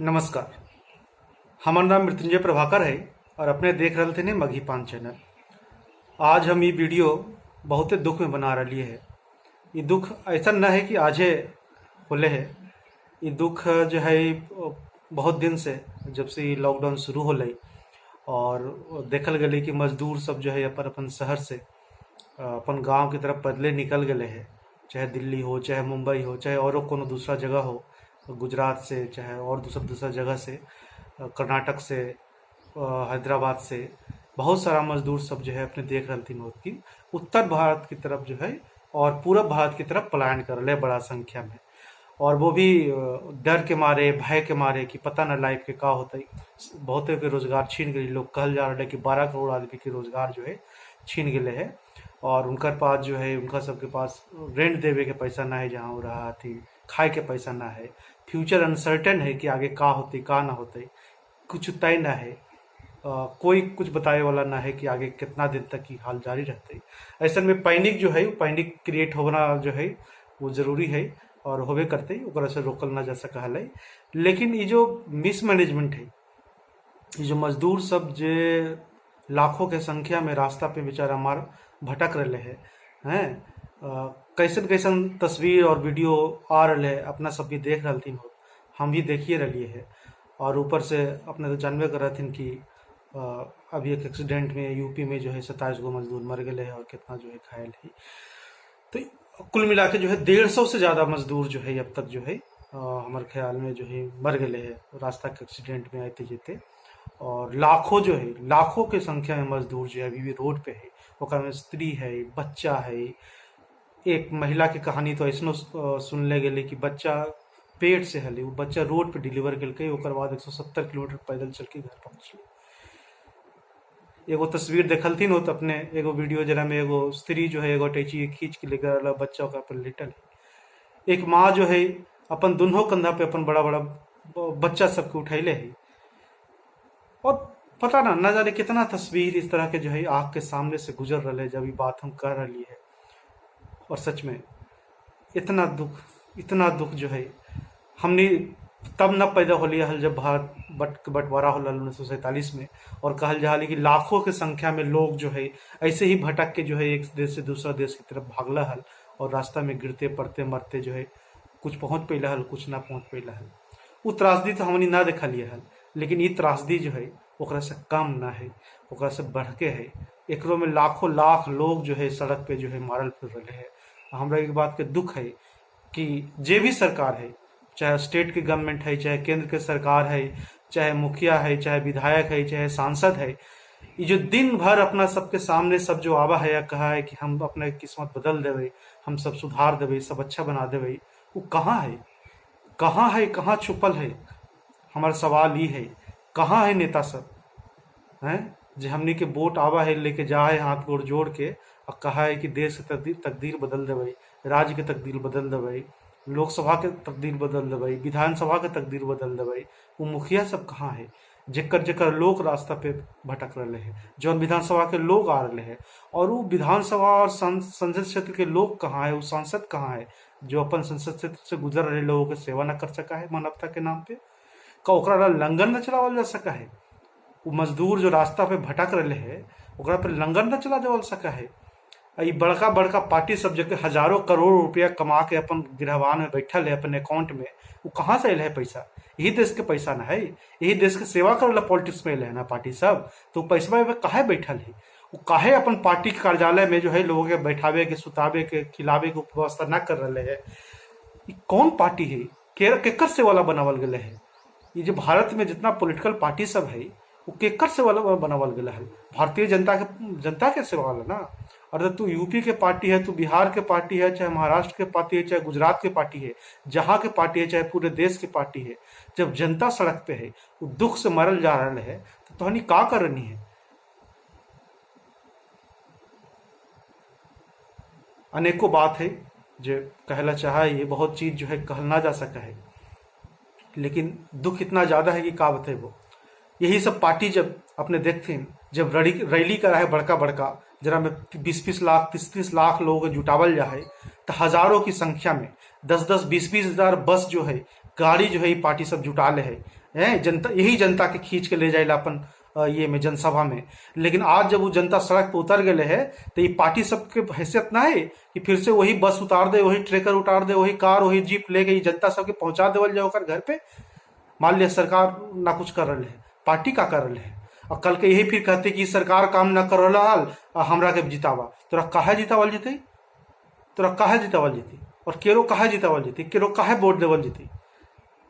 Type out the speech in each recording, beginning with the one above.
नमस्कार, हमार नाम मृत्युंजय प्रभाकर है और अपने देख रहे थे मगही पान चैनल। आज हम ये वीडियो बहुते दुख में बना रही है। ये दुख ऐसा न है कि आजे होले है, ये दुख जो है बहुत दिन से, जब से ये लॉकडाउन शुरू होले और देखल गए कि मजदूर सब जो है अपन अपन शहर से अपन गांव की तरफ पैदले निकल गए है, चाहे दिल्ली हो, चाहे मुंबई हो, चाहे औरों कोनो दूसरा जगह हो, गुजरात से, चाहे और दूसरा दूसरा जगह से, कर्नाटक से, हैदराबाद से बहुत सारा मजदूर सब जो है अपने देख रहे थी की उत्तर भारत की तरफ जो है और पूरब भारत की तरफ पलायन कर रहे बड़ा संख्या में, और वो भी डर के मारे, भय के मारे कि पता ना लाइफ के का होता है। बहुते के रोजगार छीन गई। लोग कहल जा रहा है कि 12 करोड़ आदमी के रोजगार जो है छीन गए है और उनकर पास जो है, उनका सबके पास रेंट देवे के पैसा ना है जहाँ वो रहा थी, खाए के पैसा ना है, फ्यूचर अनसर्टेन है कि आगे का होते का ना होते, कुछ तय ना है, कोई कुछ बताए वाला ना है कि आगे कितना दिन तक की हाल जारी रहते। ऐसा में पैनिक जो है, पैनिक क्रिएट होना जो है वो जरूरी है और होबे करते, ओकरा से रोकल ना जा सका है। लेकिन ये जो मिसमैनेजमेंट है, ये जो मजदूर सब जे लाखों के संख्या में रास्ता पे बेचारा मार भटक रहे है, हैं कैसन कैसन तस्वीर और वीडियो आ रहे है, अपना सब भी देख रहे थी, हम भी देखिए रही है। और ऊपर से अपने तो जानबे कर रहे कि अभी एक एक्सीडेंट में यूपी में जो है 27 गो मजदूर मर गए हैं और कितना जो है घायल है। तो कुल मिला के जो है 150 से ज़्यादा मजदूर जो है अब तक जो है हमारे ख्याल में जो है मर गए हैं रास्ता के एक्सीडेंट में आते जेते। और लाखों जो है, लाखों के संख्या में मजदूर जो है अभी भी रोड पे है। ओकरा में स्त्री है, बच्चा है। एक महिला के कहानी तो ऐसनो सुनले गेली कि बच्चा पेट से हली, वो बच्चा रोड पे डिलीवर कलकै, ओकर बाद 170 किलोमीटर पैदल चल के घर पहुँचली। एगो तस्वीर देखलथिन हो तो अपने एगो वीडियो जरा में एगो स्त्री जो है एगो अटैची खींच के लेकर आला, बच्चा ओकरा पर लेटल है। एक माँ जो है अपन दोनों कंधा पे अपन बड़ा बड़ा बच्चा सबके उठैले है। और पता ना न जाने कितना तस्वीर इस तरह के जो है आँख के सामने से गुजर रहे जब ये बात हम कर रही है। और सच में इतना दुख, इतना दुख जो है हमने तब न पैदा हो लिया हल जब भारत बंटवारा होला 1947 में, और कहल जा कि लाखों के संख्या में लोग जो है ऐसे ही भटक के जो है एक देश से दूसरा देश की तरफ भागला हल और रास्ता में गिरते पड़ते मरते जो है कुछ पहुँच पैला हल, कुछ ना पहुँच पैला हल। वो त्रासदी तो हमने ना देखा लिया हल, लेकिन ये त्रासदी जो है ओकरा से कम ना है, ओकरा से बढ़ के है। एकरो में लाखों लाख लोग जो है सड़क पे जो है मारल फिर रहे हैं। हमरा एक बात के दुख है कि जे भी सरकार है, चाहे स्टेट के गवर्नमेंट है, चाहे केंद्र के सरकार है, चाहे मुखिया है, चाहे विधायक है, चाहे सांसद है, ये जो दिन भर अपना सबके सामने सब जो आवा है या कहा है कि हम अपने किस्मत बदल देवे, हम सब सुधार देवे, सब अच्छा बना देवे, वो कहाँ है, कहाँ है, कहाँ छुपल है? हमारा सवाल ये है, कहाँ है नेता सब हैं जे हमनी के वोट आवा है लेके जा है हाथ गोड़ जोड़ के और कहा है कि देश के तकदीर बदल देवे, राज्य के तकदीर बदल देवे, लोकसभा के तकदीर बदल देवे, विधानसभा के तकदीर बदल देवे। वो मुखिया सब कहाँ है जेकर जेकर लोग रास्ता पे भटक रहे हैं, जौन विधानसभा के लोग आ रहे हैं? और वो विधानसभा और संसद क्षेत्र के लोग कहाँ है, वो सांसद कहाँ है जो अपन संसद क्षेत्र से गुजर रहे लोगों के सेवा न कर सका है मानवता के नाम पे? का ओकरा ला लंगर न चलावल जा सका है? वो मजदूर जो रास्ता पे भटक रहे है ओकरा पे लंगर न चला जावल सका है? ई बड़का बड़का पार्टी सब जो हजारों करोड़ रुपया कमा के अपन गिरहवान में बैठल है अपन अकाउंट में, वो कहाँ से अल है पैसा? यही देश के पैसा ना है, यही देश के सेवा करे ला पॉलिटिक्स में अल है ना पार्टी सब। तो पैसा में काहे बैठल है वो? काहे अपन पार्टी के कार्यालय में जो है लोगों के बैठावे के, सुतावे के, खिलावे के व्यवस्था ना कर रहे है? ई कौन पार्टी है? केकर सेवा ला बनावल गेले है? ये जो भारत में जितना पॉलिटिकल पार्टी सब है वो केकर सेवा ला बनावल गेले है? भारतीय जनता के सेवा वाला ना। और तू यूपी के पार्टी है, तू बिहार के पार्टी है, चाहे महाराष्ट्र के पार्टी है, चाहे गुजरात के पार्टी है, जहाँ के पार्टी है, चाहे पूरे देश के पार्टी है, जब जनता सड़क पे है, वो दुख से मरल जा रहा है, तो तोहनी का कर रही है? अनेकों बात है जो कहला चाहे, ये बहुत चीज जो है कहल ना जा सका है, लेकिन दुख इतना ज्यादा है कि का बताए। वो यही सब पार्टी जब अपने देखते हैं, जब रैली करा है बड़का बड़का, जरा में 20-20 लाख 30-30 लाख लोग जुटावल जा है, तो हजारों की संख्या में 10-10 20-20 हजार बस जो है, गाड़ी जो है, ये पार्टी सब जुटा ले है जनता, यही जनता के खींच के ले जाए अपन ये में जनसभा में। लेकिन आज जब वो जनता सड़क पर उतर गए है तो ये पार्टी सबके हैसियत ना है कि फिर से वही बस उतार दे, वही ट्रेकर उतार दे, वही कार, वही जीप लेके ये जनता सबके पहुंचा देवल जाए ओकर घर पे। मान लिया सरकार ना कुछ कर रहे है, पार्टी का कर रहे है, और कल के यही फिर कहते कि सरकार काम ना कर रहा हाल, हमरा के जितावा। तोरा काहे जितावल जीते, तोरा काहे जितावल जीते, और केरो काहे जितावल जीते, केरो काहे वोट देवल जीते?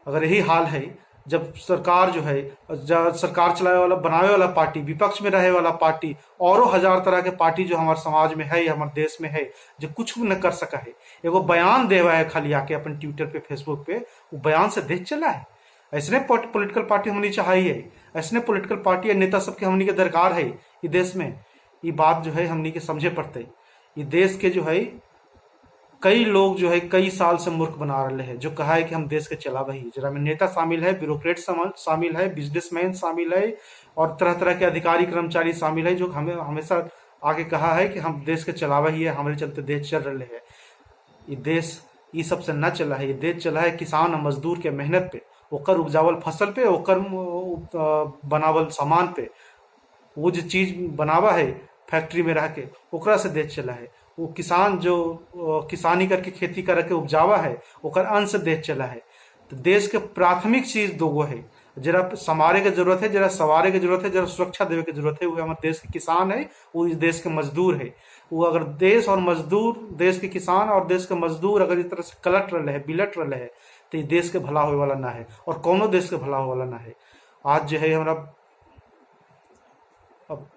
अगर यही हाल है, जब सरकार जो है, सरकार चलावे वाला, बनावे वाला पार्टी, विपक्ष में रहे वाला पार्टी, औरों हजार तरह के पार्टी जो हमारे समाज में है, हमारे देश में है, जो कुछ भी न कर सका है, एगो बयान देवा है खाली आके अपन ट्विटर पे, फेसबुक पे, वो बयान से देश चला है। ऐसने पॉलिटिकल पार्टी हमनी चाहिए है, ऐसने पॉलिटिकल पार्टी या नेता सबके हमनी के दरकार है ये देश में। ये बात जो है हमनी के समझे पड़ते। ये देश के जो है कई लोग जो है कई साल से मूर्ख बना रहे हैं, जो कहा है कि हम देश के चला ही, जरा में नेता शामिल है, ब्यूरोक्रेट शामिल है, बिजनेसमैन शामिल है और तरह तरह के अधिकारी कर्मचारी शामिल है, जो हमें हमेशा आगे कहा है कि हम देश के चलावा ही है, हमारे चलते देश चल रहे है। ये देश ये सबसे न चला है, ये देश चला है किसान और मजदूर के मेहनत पे, ओकर उपजावल फसल पे, ओकर बनावल सामान पे। वो जो चीज बनावा है फैक्ट्री में रह के, ओकरा से देश चला है। वो किसान जो किसानी करके, खेती करके उपजावा है, ओकर अन्न से देश चला है। तो देश के प्राथमिक चीज दो है, जरा संवारे के जरूरत है, जरा सवारे के जरूरत है, जरा सुरक्षा देवे के जरूरत है। वो हमारे देश के किसान है, वो इस देश के मजदूर है। वो अगर देश और मजदूर, देश के किसान और देश के मजदूर अगर इस तरह से कलट रहे है, बिलट रहे है, तो ये देश के भला होए वाला ना है और कोनो देश के भला होए वाला ना है। आज जो है हमारा अब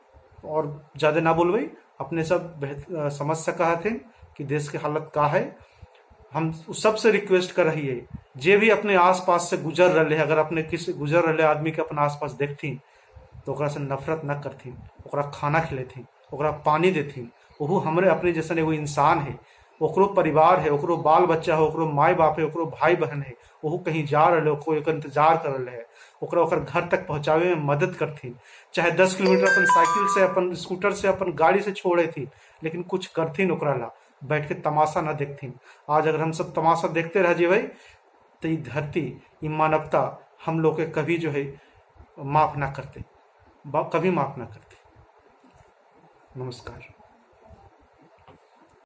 और ज्यादा ना बोलबई, अपने सब बेहतर समझ सका थे कि देश के हालत का है। हम सबसे रिक्वेस्ट कर रही है, जे भी अपने आसपास से गुजर रहे है, अगर अपने किसी गुजर रहे आदमी के अपना आसपास देखथिन तो ओकरा से नफरत न करथिन, ओकरा खाना खिलेथिन, ओकरा पानी देथिन। ओहू हमरे अपने जैसन एगो इंसान है, ओकरो परिवार है, ओकरो बाल बच्चा है, ओकरो माय बाप है, ओकरो भाई बहन है। ओहू कहीं जा रहे है, कोई ओकर इंतजार कर रहे है, ओकरा ओकर घर तक पहुंचावे में मदद करथिन। चाहे 10 किलोमीटर अपन साइकिल से, अपन स्कूटर से, अपन गाड़ी से छोड़े थी, लेकिन कुछ करथिन ओकरा ला, बैठ के तमाशा न देखथिन। आज अगर हम सब तमाशा देखते रह जेबै तो ये धरती, ये मानवता हम लोग के कभी जो है माफ ना करते, कभी माफ ना करते। नमस्कार।